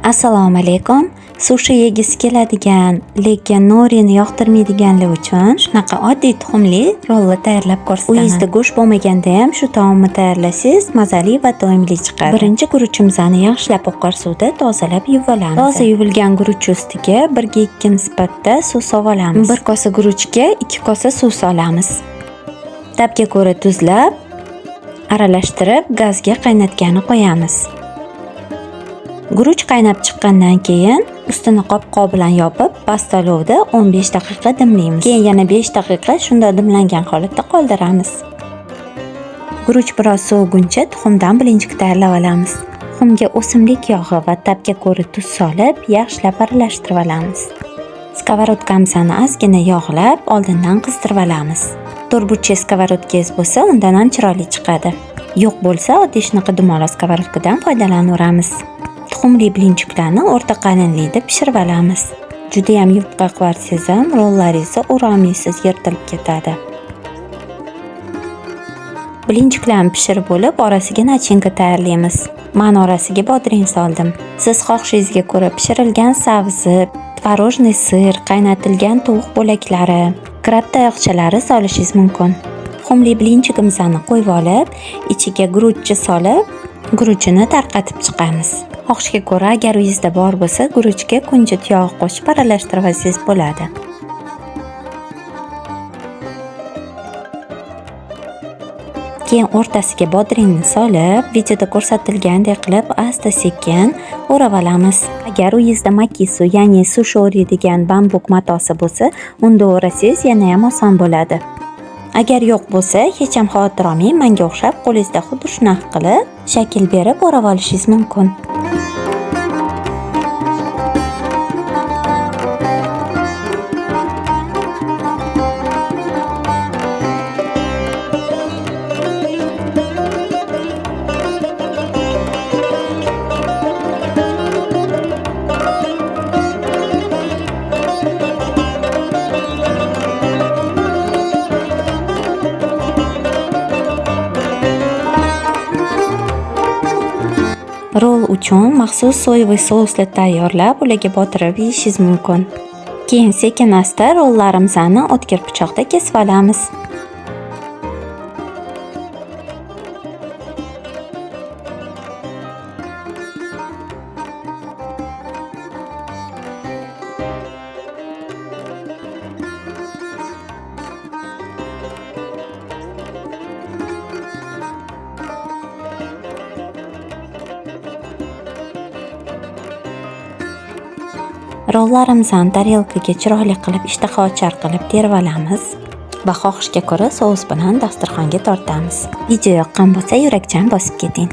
Assalomu alaykum. Sushi yegisi keladigan, lekin norini yoqtirmaydiganlar uchun shunaqa oddiy tuxumli rolli tayyorlab ko'rsataman. Uyingizda go'sht bo'lmaganda ham shu taomni tayyorlasangiz mazali va to'yimli chiqadi. Birinchi guruchimizni yaxshilab oqar suvda tozalab yuvib olamiz. Toza yuvilgan guruch ustiga 1:2 nisbatda suv solamiz. 1 kosa guruchga 2 kosa suv solamiz. Ta'bga ko'ra tuzlab, aralashtirib gazga qaynatgani qo'yamiz. Guruch qaynab chiqqandan keyin ustini qopqoq bilan yopib, past olovda 15 daqiqa dimlaymiz. Keyin yana 5 daqiqa shunday dimlangan holatda qoldiramiz. Guruch biroz soviguncha tuxumdan blinchik tayyorlab olamiz. Tuxumga o'simlik yog'i va ta'bga ko'ra tuz solib, yaxshilab aralashtirib olamiz. Skovorodkamizni ozgina yog'lab, oldindan qizdirib olamiz. To'rtburchak skovorodkangiz bo'lsa, undan ham chiroyli chiqadi. Yo'q bo'lsa, oddiy shunaqa dumaloq skovorodkadan foydalanaveramiz. Tuxumli blinchiklarni o'rta qalinlikda pishirib olamiz. Juda ham yupqa qilib ham rollaringizni o'rolmaysiz, yirtilib ketadi. Blinchiklarni pishirib bo'lib, orasiga nachinka tayyorlaymiz. Men orasiga bodring soldim. Siz xohishingizga ko'ra pishirilgan sabzi, tvorожный сыр, qaynatilgan tovuq bo'laklari, krab tayoqchalari solishingiz mumkin. Tuxumli blinchigimizni qo'yib olib, ichiga guruchni solib, guruchini tarqatib chiqamiz. Xohishga ko'ra, agar uyingizda bor bo'lsa, guruchga kunjut yog'i qo'shib aralashtirib olsangiz bo'ladi. Keyin o'rtasiga bodringni solib, videoda ko'rsatilgandek qilib asta-sekin o'rab olamiz. Agar uyingizda makisu, ya'ni sushi o'raydigan bambuk matosi bo'lsa, unda o'rasangiz yana ham oson bo'ladi. Agar yo'q bo'lsa, hech ham xavotir olmang, menga o'xshab qo'lingizda xuddi shunaqa qilib shakl berib o'rab olishingiz mumkin. Rol uchun maxsus soyevый souslar tayyorlab, ularga botirib yeyishingiz mumkin. Keyin sekin-asta rollarimizni o'tkir pichoqda kesib olamiz. Rollarimizni tarelkaga chiroyli qilib, ishtahaochar qilib terib olamiz va xohishga ko'ra sous bilan dasturxonga tortamiz. Video yoqqan bo'lsa, yurakchan bosib keting.